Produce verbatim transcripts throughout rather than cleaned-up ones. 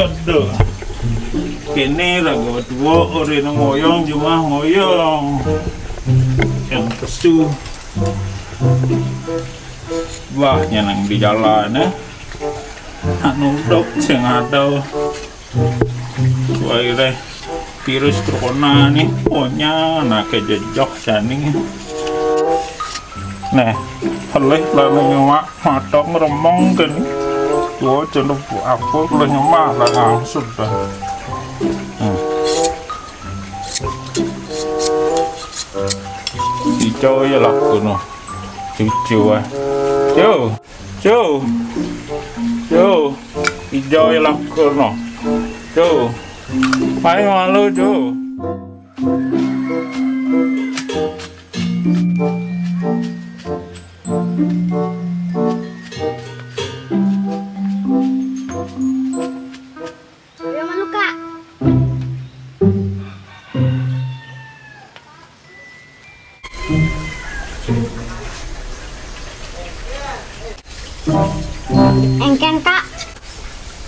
Aduh. Kene raga dua orang ngoyong, cuma ngoyong. Yang pesu. Wah, nyenang di jalan, eh. Anu dok sing ada. Wah, ini virus corona nih, pokoknya nah kejejok jani. Nah, heleh lah nyemak mata ngeremong kan. Tuh, cenderung aku lah nyemak lah ngangsut dah. Hmm. Hijau ya lah kuno. Cucu ah. Yo. Cu. Cu. Ijo ya lakur no. Cu. Pai malu, Cu. Dia malu, Kak. Engkén, Kak.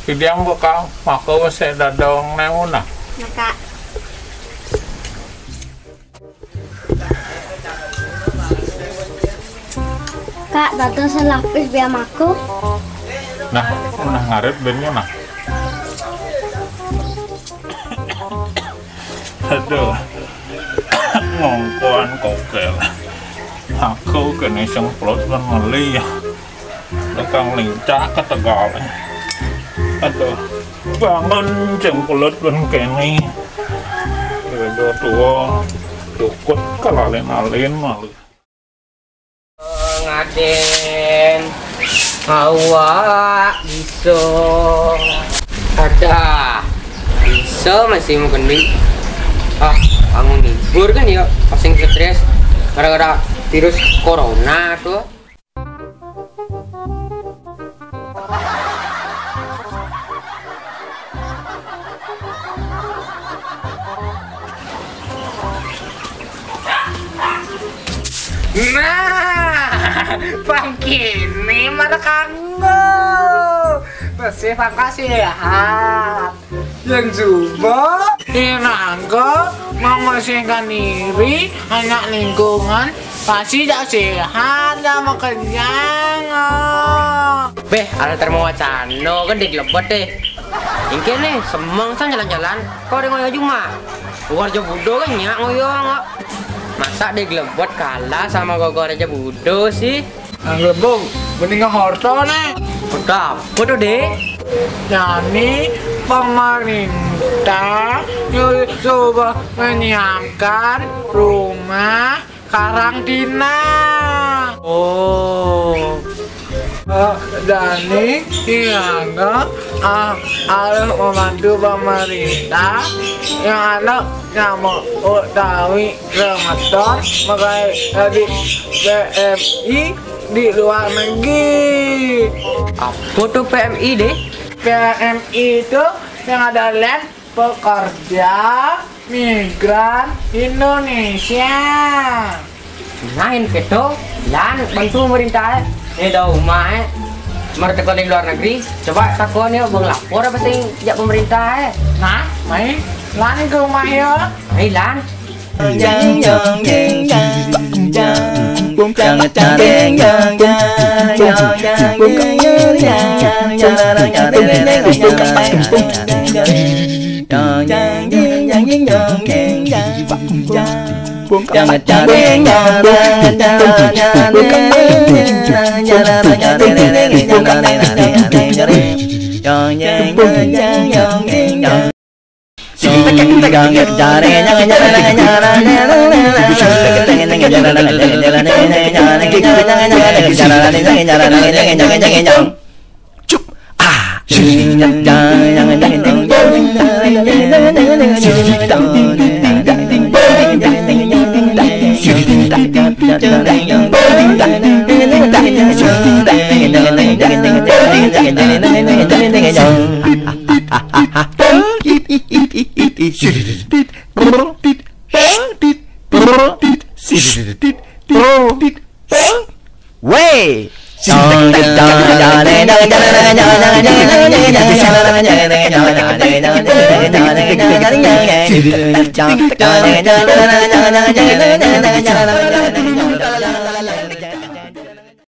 Idiang buka maka wis dadong neuna. Nah, Kak. Kak, tata selapis biar maku. Nah, nah ngarit ben nah. Aduh. Ngongkoan kokel. Aku kene semprot lan meli ya. Lekang lincah ke Tegal. Aduh. Bangun semprot lan kene. Aduh, tua. Cukut kalalen-alen malu. Ngadén awak bisa. Ada bisa masih mau gending. Ah, bangun libur kan ya, pusing stres gara-gara virus corona tuh. Nah, pang kini mara kanggo. Bersih pangka sehat. Yang juga inanggo membersihkan diri, anak lingkungan, pasti dah sehat, dah makenyang. Oh. Beh, ala termo wacano kan dik lebet deh. Ingke nih, semeng san jalan-jalan. Kau ada ngoyo cuma. Warja budo kan nyak ngoyo nggak. Masa dik lebet kalah sama kau warja budo sih? Nah, lebong, mendingan horto nih. Udah, bodoh deh. Jadi pemerintah coba menyiapkan rumah karantina. Oh. Eh, jadi, iya, ah, harus membantu pemerintah yang ada nyamuk utawi remeton, makanya jadi P M I di luar negeri. Apa tuh P M I deh? P M I itu yang ada land pekerja migran Indonesia. Lain keto, lan bantu pemerintah eh. Eh, dah rumah eh. Mereka di luar negeri, coba takon ya, bang lapor apa sih jak pemerintah eh. Nah, main lan ke rumah ya. Main lan. Weh,